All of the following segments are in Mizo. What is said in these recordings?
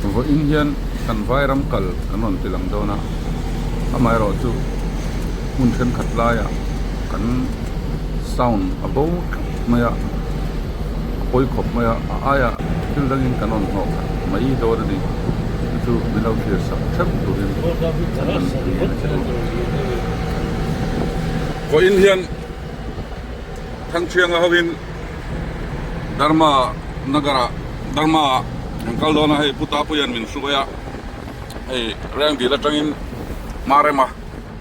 Vawiin hian kan vairam kal kan rawn ti lang dawn a, amaherawhchu hmun thenkhat laiah kan sound a bo tlat mai a, a pawi khawp mai a, a aiah thil dangin kan rawn hnawh khat mai dawn a ni. Chu chu min lo thlir sak theuh turin kan han ngen a che u. Vawiin hian Thangthianga hovin Dharma Nagar-ah Dharma an kal dawn a hei Pu Tapuia'n min hruai a hei Rengdil atangin Marema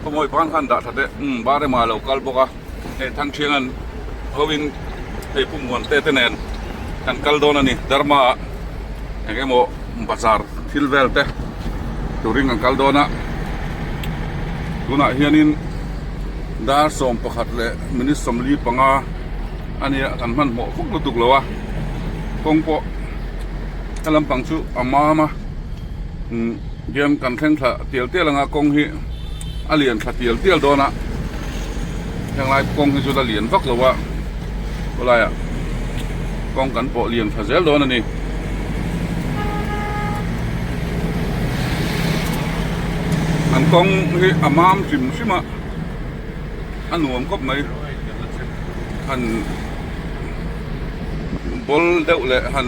khawmawi pan khan dah tha teh umm Marema a lo kal bawk a hei Thangthianga'n hovin hei Pu Muante te nen kan kal dawn a ni Dharma-ah eng emaw bazar thil vel te turin kan kal dawn a tunah hianin. Dar 11 leh minute 45 a nia kan hmanhmawh vak lutuk lo a kawng pawh he lampang chu a mam a umm hian kan thleng thla tial tial anga kawng hi a lian thla tial tial dawn a henglai kawng hi chu la lian vak lo a khawlaiah kawng kan pawh lian thla zel dawn a ni. An kawng hi a mam hrim hrim a a nuam khawp mai han bawl deuh leh han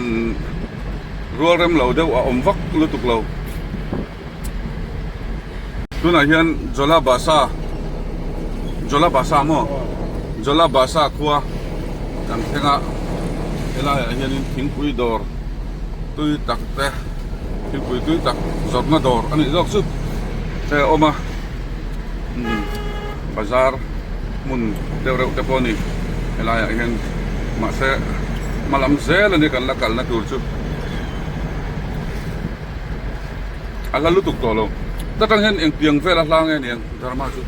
rual rem lo deuh a awm vak lutuk lo tunah hian Jolabasa Jolabasa maw Jolabasa khua kan thleng a helaiah hianin thingpui dawr tui tak te thingpui tui tak zawrhna dawr a nih zawk chu te a awm a umm bazar hmun deuh reuh te pawh a ni helaiah hian mahse hma lam zel a ni kan la kalna tur chu. A hla lutuk tawh lo. Ta tang hian engtiang vel a hla nge niang Dharma chu?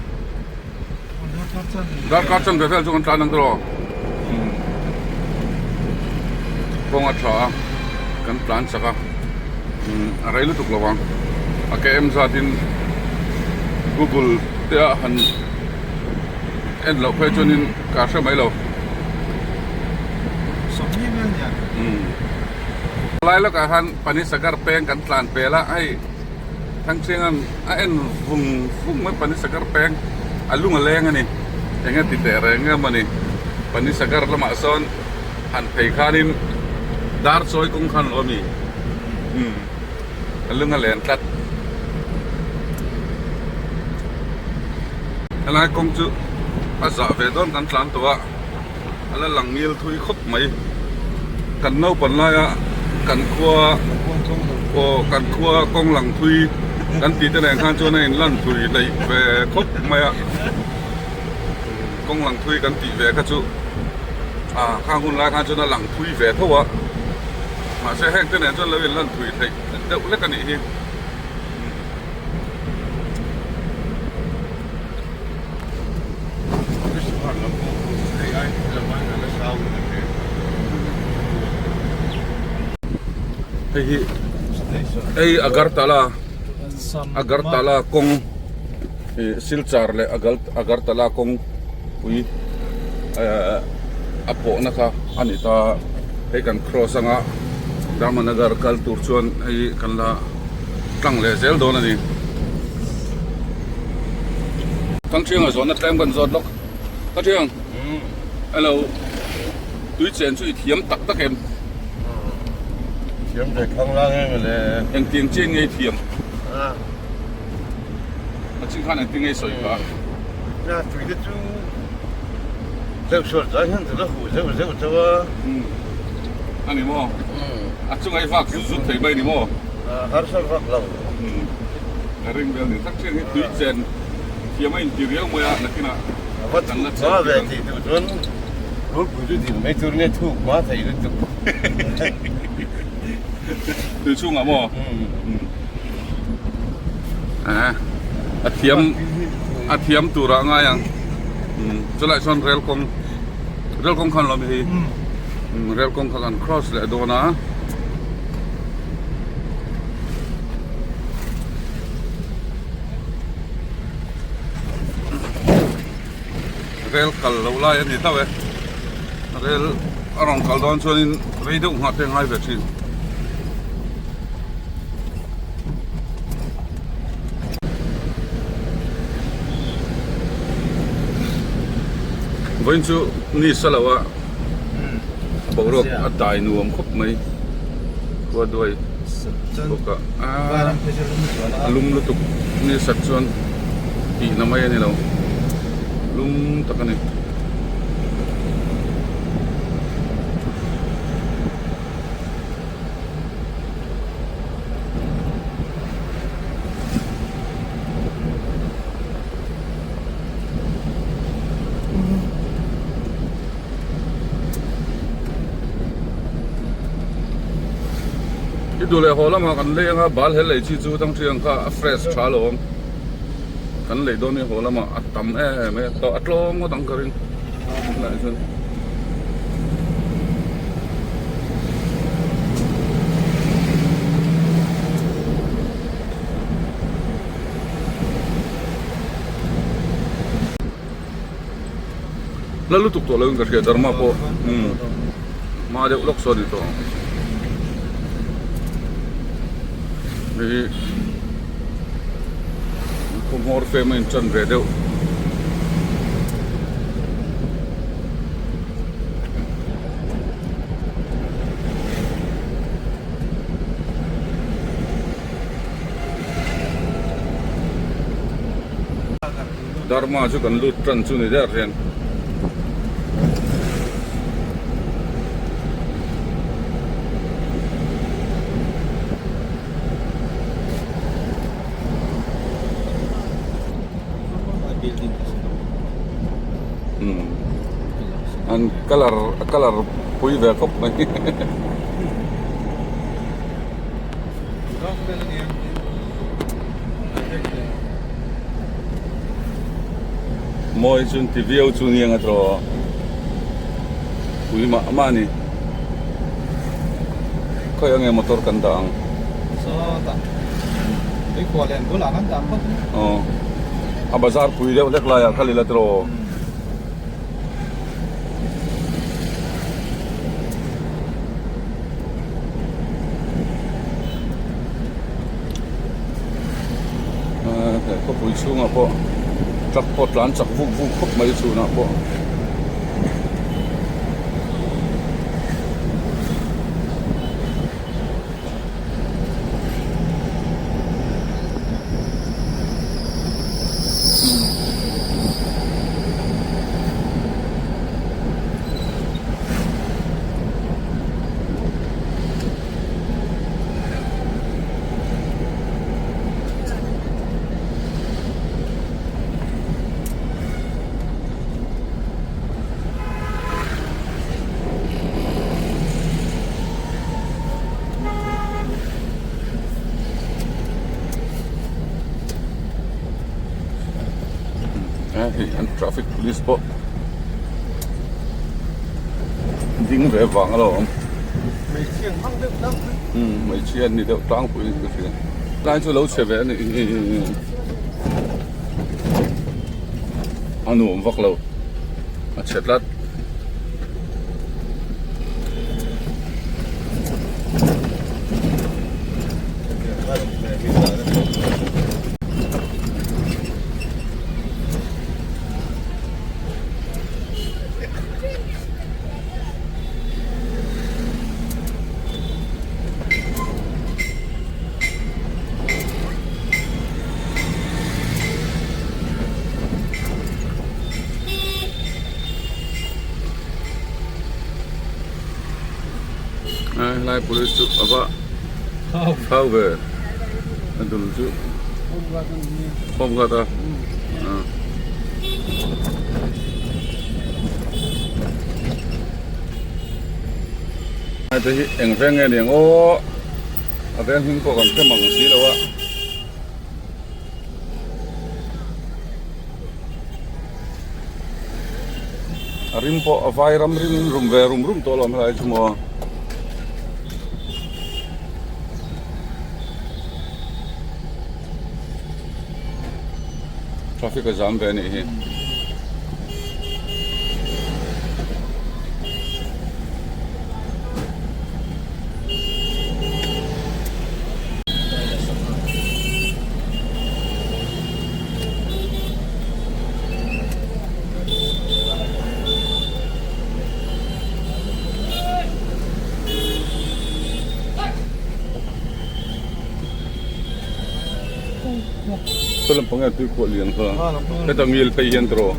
Darkar chan ve vel chu kan tlan ang tawh. Kawng a tha a, kan tlan chak a, a rei lutuk lo ang. A KM zatin Google te ah han en loh phei chuanin ka hre mai lo. Lai lawkah khan Panisagar peng kan tlan pel a, hei Thangchhianga'n a en vung vung mai Panisagar peng a lung a leng a ni. Eng a ti teh reng em a ni. Panisagar lamah sawn han phei khanin dar chawi kawng khan lo a mi umm a lung a len tlat. Helai kawng chu a zah ve dawn kan tlan tawh a. A la lang ngil thui khawp mai. Kan naupan laia kan khua aw kan khua kawng lang thui kan tih te nen khan chuan a inlan thui hleih ve khawp mai a. Kawng lang thui kan tih ve kha chu ah khang hun lai khan chuan a lang thui ve tho a. Mahse heng te nen chuan lo inlan thui theih deuh lek a nih hi. Hei hi hei Agartala Agartala kawng ih Silchar leh Agartala kawng pui ehh a pawhna kha a ni ta hei kan cross anga Dharmanagar kal tur chuan hei kan la. tlang leh zel dawn a ni. Thangthianga zawhna tlem kan zawt lawk. Thangthiang, hello, tui chen chu i thiam tak tak em? Thiam ve khang lang em le. Engtiang chian nge i thiam? A chin khan engtin nge i sawi kha? Na tui te chu zeuh sual zai hian chu la huh zeuh zeuh chauh a. A ni maw? A chunga i vak zut zut thei mai ni maw? Harsa vak lo. Ka ring vel ni tak chian hi tui chen thiam a inti riau mai a nakinah kan la chen ve tih duh chuan rulpui chu dil mai tur nge thuk hma thei lutuk. Tui chhungah maw? A thiam a thiam turah a ngai ang chulaiah chuan rel kawng rel kawng khan lo mi hi rel kawng kha kan cross leh dawn a rel kal lo lai a ni hlauh e rel a rawn kal dawn chuanin rei deuh nghah te a ngai ve thin. Vawiin chu ni sa lo a boruak a dai nuam khawp mai khua duai bawk a a lum lutuk ni sat chuan tihna mai a ni lo lum tak a ni. I duh leh haw lamah kan lei anga bal hel lei chi chu tang thiang kha a fresh tha lo ang kan lei dawn hi haw lamah a tam em em a a tlawm ngawt ang ka ring tunah chuan. La lutuk tawh lo in ka hria Dharma pawh umm hma deuh lawk sawn a ni tawh ang hei hi khaw hmawr fem a intan ve deuh. Dharma chu kan lut tan chu ni der hian. An colour a colour pui ve khawp mai. Mawi chu ti viau chu ni anga tawh pui mah mah a ni khawi ange motor kan dah ang aw a bazar pui deuh hlek laiah kal ila tawh. He khawpui chhungah pawh truck pawh tlan chak vuk vuk khawp mai chhunah pawh. Hei an traffic police pawh ding ve vang a lo awm hmeichhia an ni deuh tlangpui in ka hria tlai chu lo chhe ve a ni a nuam vak lo a chhe tlat. Helai police chu a va thau ve a dul chu home guard a hei te hi eng veng nge ni ang aw a veng hming pawh kan hre mang si lo a. A rim pawh a vai ram rim rum ve rum rum tawh lo helai chu maw. Traffic a zam ve a nih hi. Saw lampang hian tui khuah lian kha heta ngil phei hian tawh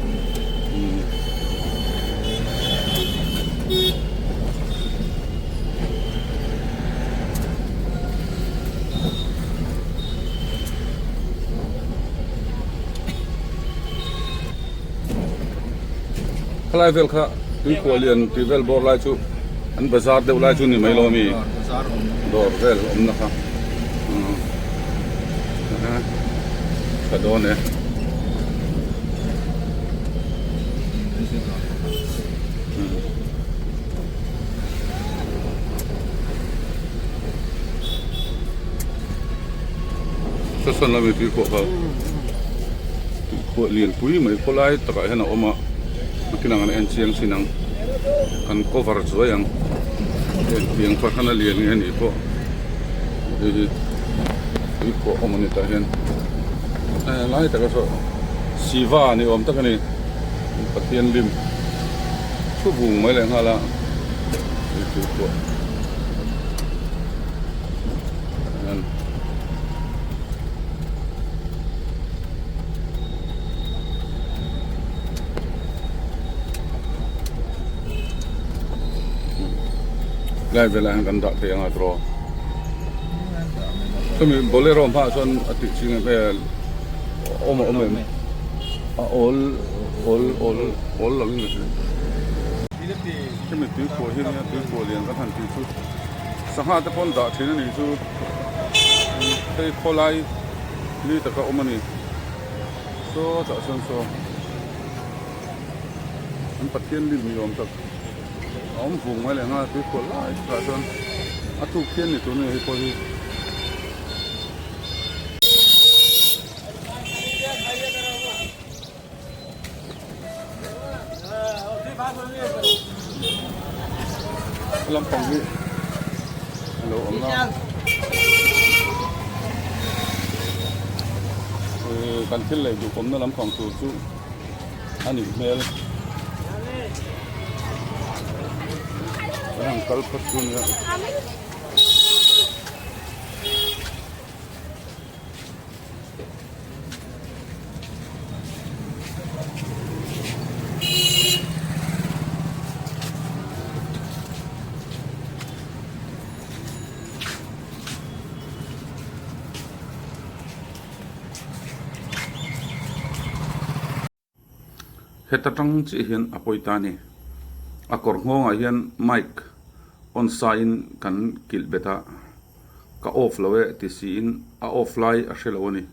Khalai vel kha tui khuah lian tih vel bawr lai chu an bazar deuh lai chu ni mai lo ami dawr vel awmna kha tha dawn e. Saw sawn lami tui khuah kha tui khuah lian pui mai khawlai takah hian a awm a nakin ang an en chiang thin ang kan cover zuai ang heng tiang fahran a lian nge anih pawh hei hi tui khuah awm a ni tah hian helai takah saw siva ni awm tak a ni pathian lim thu vung mai leh nghal a hei tui khuah. Lai velah hian kan dah thei anga tawh chumi bolero hmaah chuan a tih ching em em awm a awm em a awl awl awl awl lo in ka hria chumi tuikhuah hi nia tuikhuah lian kan han tih chu. Sangha te pawn dah thin a nih chu hei khawlai ni taka awm a ni saw tah chuan saw an Pathian lim ni awm tak a awm vung mai leh nghal a tuikhuah lai takah chuan a tuk khian ni tur a ni hei pawh hi. Lampang hi a lo awm a kan thil lei duh awmna lampang tur chu a nih hmel kan han kal phawt chu nia. Heta tang chiah hian a pawi ta a ni. A kawr nghawngah hian mic on sa in kan kilh bet a, ka off lo e ti siin a off lai a hre lo a ni.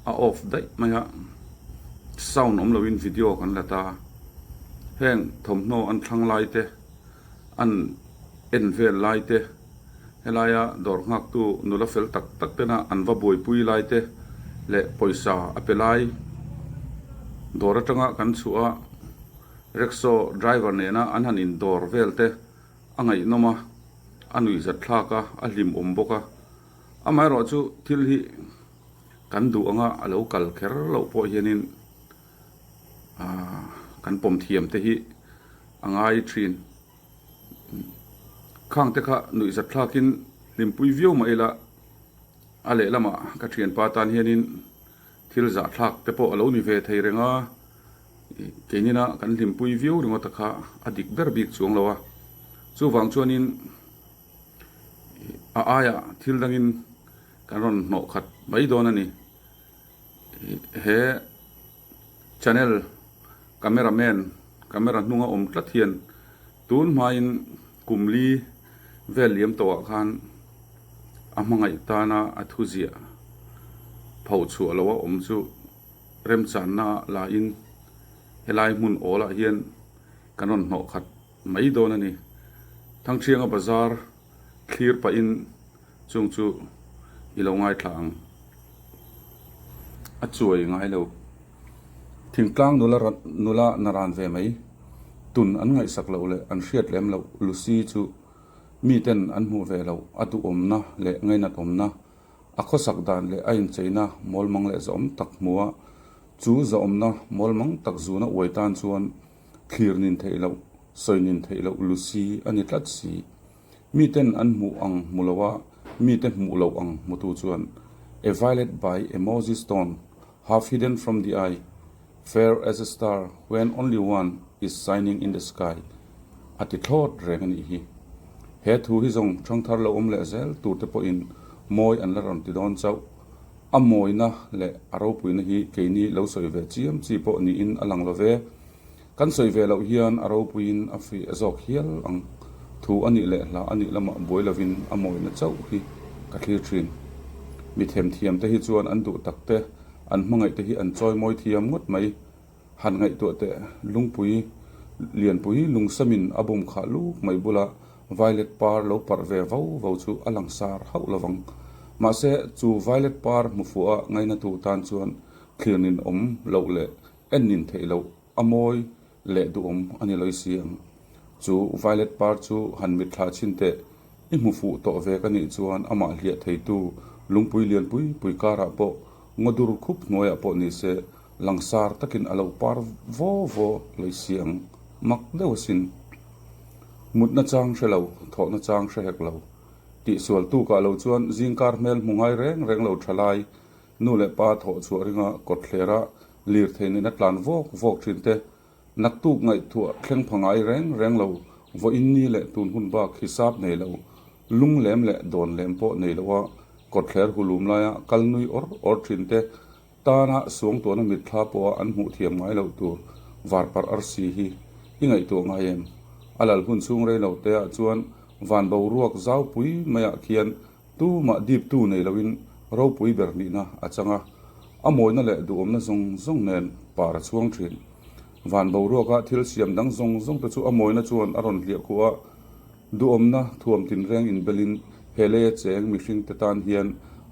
A off daih mai a, sound awm loin video kan la ta. Heng thawmhnaw an thlang lai te, an en vel lai te, helaia dawr nghaktu nula fel tak tak tena an va buaipui lai te leh pawisa a pe lai dawr atanga kan chhuah a, rickshaw driver nena an han indawr vel te a ngaihnawm a, a nuihzat thlak a, a hlimawm bawk a. Amaherawhchu thil hi kan duh anga a lo kal kher loh pawh hianin aaa kan pawm thiam te hi a ngai thin. Khang te kha nuihzat thlakin hlimpui viau mah ila a lehlamah ka thianpa tan hianin thil zahthlak te pawh a lo ni ve thei reng a, keinina kan hlimpui viau ringawt a kha a dik ber bik chuang lo a. Chuvang chuanin a aiah thil dangin kan rawn hnawh khat mai dawn a ni. He channel camera man camera hnunga awm tlat hian tun hmain kum li vel liam tawhah khan a hmangaih tana a thu ziah pho chhuah loha awm chu remchanna lain helai hmun awlah hian kan rawn hnawh khat mai dawn a ni. Thangthianga bazar thlir pahin chung chu i lo ngaithla ang. A chuai ngai lo. Thingtlang nula nula naran ve mai. Tun an ngaihsak loh leh an hriat lem loh Lucy chu miten an hmuh ve loh a duhawmna leh ngainat awmna, a khawsak dan leh a incheina mawlmang leh zahawm tak hmu a, chu zahawmna mawlmang tak zuna uai tan chuan Thlir nin theih loh, sawi nin theih loh Lucy a ni tlat si. Miten an hmuh ang hmu lo a, mite hmuh loh ang hmutu chuan. A violet by a mossy stone, half hidden from the eye, fair as a star when only one is shining in the sky a ti thlawt reng a nih hi. He thu hi zawng thangthar lo awm leh zel tur te pawhin mawi an la rawn ti dawn chauh. A mawina leh a ropuina hi keini lo sawi ve chiam chi pawh niin a lang lo ve. Kan sawi ve loh hian a ropuiin a fiah zawk hial ang. Thu a nih leh hla a nih lamah buai lovin a mawina chauh hi ka thlir thin. Mi themthiam te hi chuan an duh tak te, an hmangaih te hi an chawi mawi thiam ngawt mai. Han ngaihtuah teh lungpui lianpui lungsamin a bum khah luk mai bula violet par lo parh ve vo vo chu a langsar hauh lovang. Mahse chu violet par hmu fuha ngainatu tan chuan thlir nin awm loh leh En nin theih loh a mawi leh duhawm a ni lawi si ang. Chu violet par chu han mitthla chhin teh, i hmu fuh tawh ve ka nih chuan amah hliah theitu lungpui lian pui pui karah pawh ngaw dur khup hnuaiah pawh ni se langsar takin a lo par vaw vaw lawi si ang. Mak deuh asin. Mutna chang hre lo, thawhna chang hre hek lo. Tihsual tukah lo chuan zingkar hmel hmu ngai reng reng lo tha lai Nu leh pa thawh chhuah ringa kawtthlera lirthei nena tlan vawk vawk thin te, naktuk ngaihtuah thleng pha ngai reng reng lo, vawiin ni leh tun hun bak hisap nei lo, lung lem leh dawn lem pawh nei loa kawtthler hulum laia kal nui awr awr thin te tana suangtuahna mitthla pawha an hmuh thiam ngai loh tur varparh arsi hi i ngaihtuah ngai em? A lal hun chhung rei lo te ah chuan van boruak zaupui maiah khian Tumah diptu nei loin ropui ber nihna a chang a, a mawina leh duhawmna zawng zawng nen par a chhuang thin. Van boruaka thil siam dang zawng zawng te chu a mawina chuan a rawn hliah khuh a, duhawmna thuam tinreng inbelin he leia cheng mihring te tan hian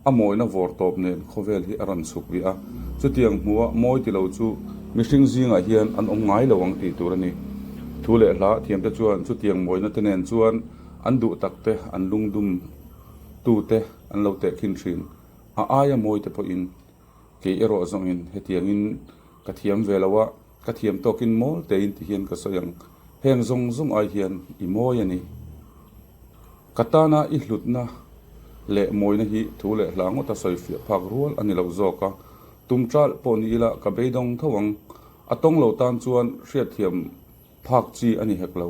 a mawina vawr tawp nen khawvel hi a rawn chhuk rih a, chutiang hmuha mawi ti lo chu mihring zingah hian an awm ngai lo ang tih tur a ni. Thu leh hla thiamte chuan chutiang mawina te nen chuan An duh tak te, an lungdum tu te an lo teh khin thin. A aia mawi te pawhin kei erawh zawngin hetiangin ka thiam ve lo a, ka thiam tawkin mawl tein ti hian ka sawi ang. Heng zawng zawng ai hian i mawi a ni. Ka tana i hlutna leh mawina hi thu leh hla ngawta sawi fiah phak rual a ni lo zawk a, tum ṭalh pawh ni ila ka beidawng tho ang. A tawng lo tan chuan hriatthiam Phak chi a ni hek lo.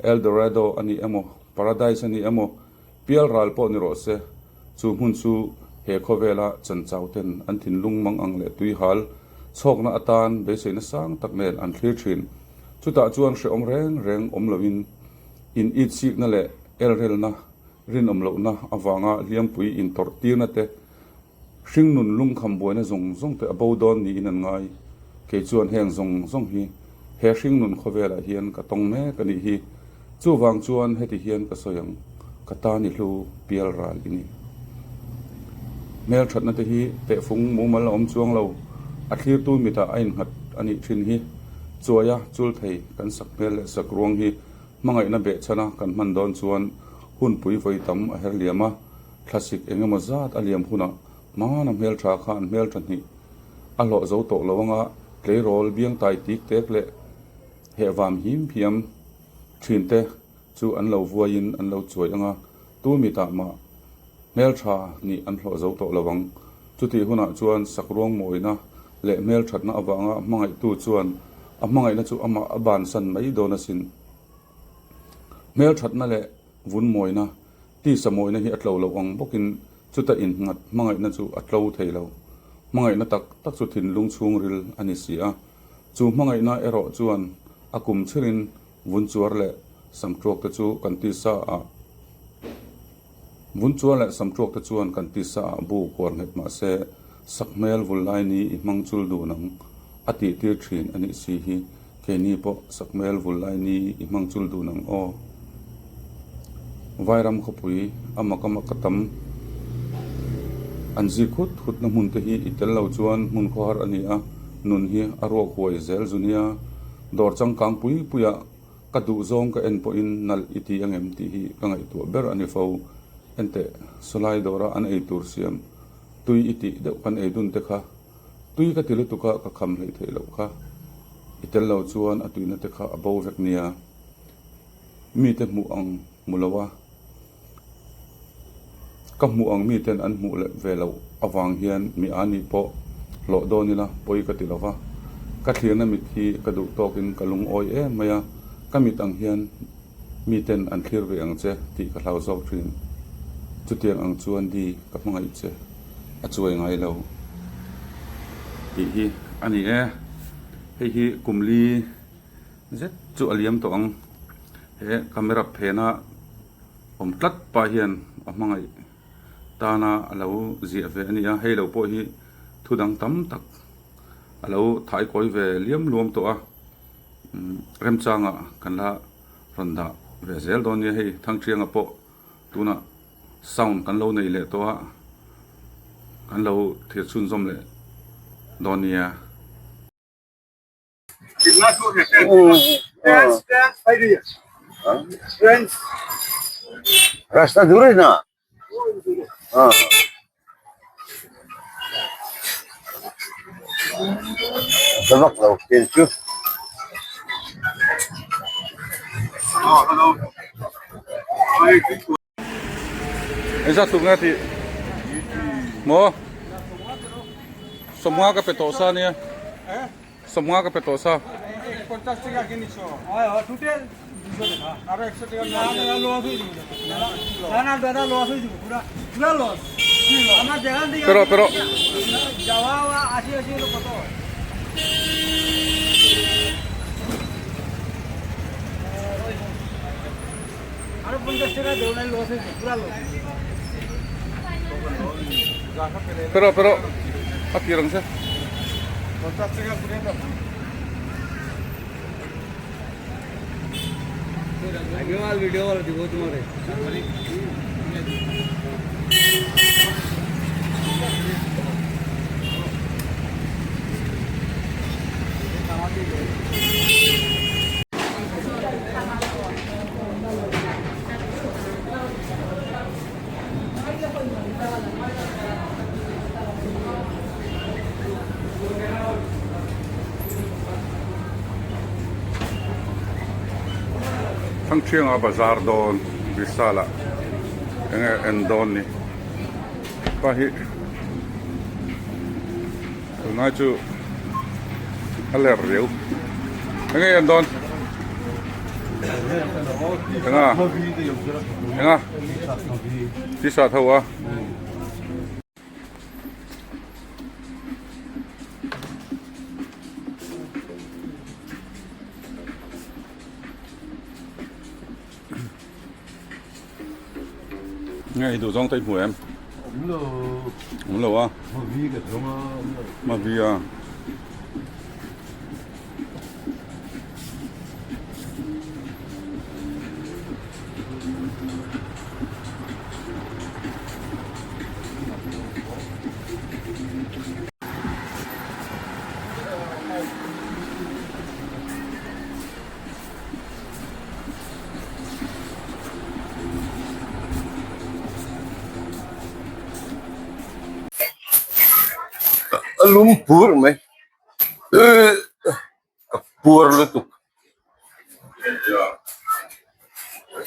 El Dorado a ni emaw, Paradise a ni emaw, pial ral pawh ni rawh se, chu hmun chu he khawvela chanchau ten an thinlung mang ang leh tuihal chhawkna atan beiseina sang tak nen an thlir thin. Chutah chuan hrehawm reng reng awm loin in itsikna leh elrelna, rinawm lohna avanga hliampui intawrh tirna te Hringnun lungkham buaina zawng zawng te a bo dawn niin an ngai. Kei chuan heng zawng zawng hi he hringnun khawvelah hian ka tawng mek a nih hi. Chuvang chuan heti hian ka sawi ang, ka tan i hlu pial ral i ni. Hmelthatna te hi tehfung mumal a awm chuang lo, a thlirtu mitah a innghat a nih thin hi. Chuaia chul thei kan sak hmel leh sak ruang hi hmangaihna behchhana kan hman dawn chuan hunpui vawi tam a her liam a. Thlasik eng emaw zat a liam hunah hmana hmeltha kha an hmeltha hnih a hlawh zo tawh lo anga tleirawl biangtai tik tek leh hehvam him hiam thin te chu an lo vuaiin an lo chuai anga tu mitah mah hmeltha nih an hlawh zo tawh lo ang. Chutih hunah chuan sakruang mawina leh hmelthatna avanga hmangaihtu chuan a hmangaihna chu amah a bansan mai dawn asin. Hmelthatna leh vun mawina Tisa mawina hi a tlo loh ang bawkin chuta innghat hmangaihna chu a tlo thei lo. Hmangaihna tak tak chu thinlung chhungril a ni si a. Chu hmangaihna erawh chuan a kum chhirin vun chuar leh samṭuak te chu kan tisa ah vun chuar leh samṭuak te chuan kan tisa ah bu kuar nghet mah se sakhmel vul lai ni i hmang chul dun ang a tih tir thin a nih si hi. Keini pawh sakhmel vul lai ni i hmang chul dun ang aw. Vairam khawpui a mak a mak a tam. An zik hut hut na hmun te hi i tel lo chuan hmun khawhar a ni a, nun hi a ruak huai zel zu nia. Dawr changkang pui puia ka duh zawng ka en pawhin nalh i ti angem tih hi ka ngaihtuah ber a ni fo. Enteh, sawlai dawra an ei tur siam tui i tih deuh kan ei dun te kha. Tui ka ti lutuk a, ka kham hleih theih loh kha. I tel lo chuan a tuihna te kha a bo vek nia. Mite hmuh ang hmu lo a. Ka hmuh ang miten an hmuh leh ve loh avang hian mi a nih pawh hlawh dawn ila pawi ka ti lo va. Ka thlirna mit hi ka duh tawkin ka lungawi em mai a, ka mit ang hian miten an thlir ve ang che tih ka hlau zawk thin. Chutiang ang chuan di ka hmangaih che a chuai ngai lo tih hi a ni e. Hei hi kum li zet chu a liam tawh ang. He camera phena awm tlat pah hian a hmangaih tana a lo ziah ve a ni a, hei lo pawh hi thu dang tam tak a lo thai kawi ve liam luam tawh a, remchangah kan la rawn dah ve zel dawn nia hei Thangthianga pawh tunah sound kan lo nei leh tawh a, kan lo thir chhunzawm leh dawn nia. रास्ता दूर है ना हाँ Zabak lo ken chu. Engzat tuk nge tih maw sawmnga ka pe tawh sa ania sawmnga ka pe tawh sa. Pero pero. Pero pero a tir ang che. Thangthianga bazar dawn Vishal ah enge en dawn ni pa hi tunlai chu a ler riau enge en dawn enga enga t-shirt ho a. Nge i duh zawng te i hmu em? Awm lo. Awm lo a. Mavi ka zawng a awm lo. Mavi a. A lum pur mai ka puar lutuk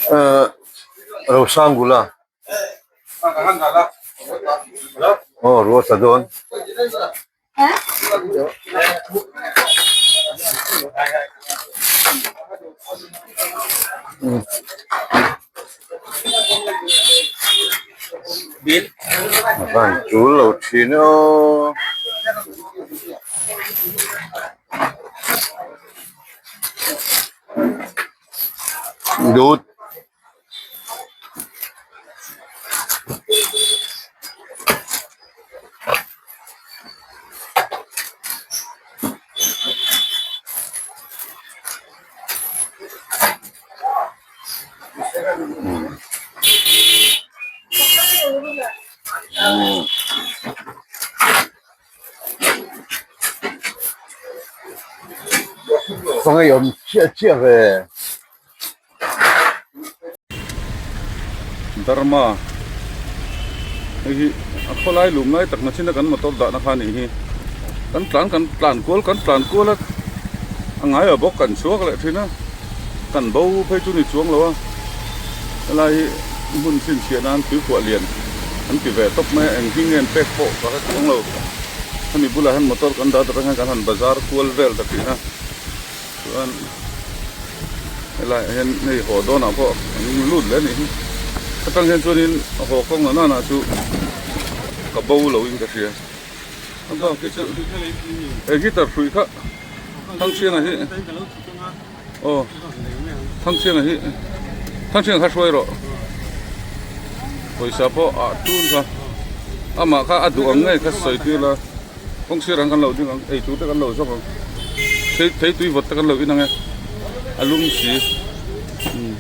ahh Rosangula aw ruat a dawn. Van tul lo thin aw. Dut. Khawngaih awm chiah chiah ve. Dharma hei hi a khawlai lum lai tak nachina kan motor dahna kha anih hi kan tlan kan tlan kual kan tlan kual a a ngai ah bawk kan chhuak leh thin a kan bo phei chu ni chuang lo a helai hi hmun chhinchhiah nan tuikhuah lian. An ti ve tawp mai a, eng hi nge an pek pawh ka hre chuang lo. Hemi bulah hian motor kan dah tur hian kan han bazar kual vel ta tih a, chuan helaiah hian hei haw dawnah pawh an lut leh a nih hi. Atang hian chuanin haw kawng na nana chu ka bo loin ka hria. He guitar hrui kha Thangchhianga hi aw Thangchhianga hi Thangchhianga kha hruai rawh pawisa pawh ah tun kha amah kha a duh ang ngei kha sawi tir la kawng sirah kan lo ding ang ei tur te kan lo zawk ang thei thei tui vawt te kan lo in ang e a lum si umm.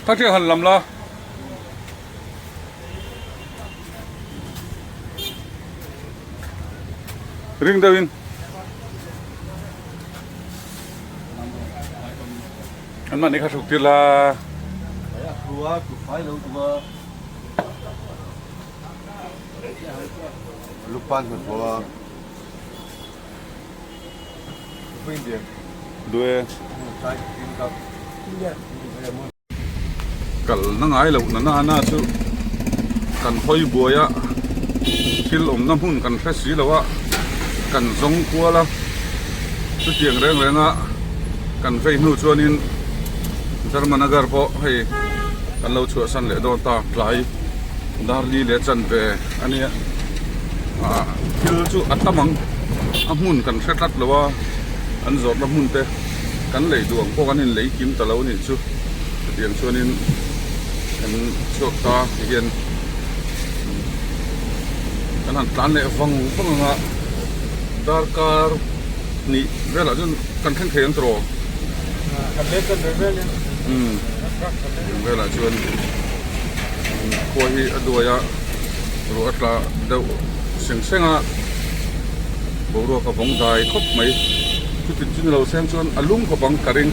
Thakṭiak han lam la. Ring deuhin. An mahni kha hruk tir la. Duh e. Kal na ngai loh na nana chu kan hawi buai a, thil awmna hmun kan hre si lo a, kan zawng kual a, chutiang reng reng a kan vei hnu chuanin Dharmanagar pawh hei kan lo chhuahsan leh dawn ta tlai Darli leh chanve a nia ah thil chu a tam ang a hmun kan hre tlat lo a an zawrhna hmun te. Kan lei duh ang pawh kan inlei kim ta lo nih chu chutiang chuanin kan chhuak ta ti hian kan han tlan leh vang vang ang a darkar hnih velah chuan kan thleng thei ang tawh umm velah chuan khua hi a duai a ruah a tla deuh seng seng a boruak a vawng dai khawp mai. Chuti chu ni lo seng chuan a lum khawp ang ka ring.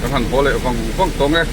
Kan han haw leh vang vang tawng e.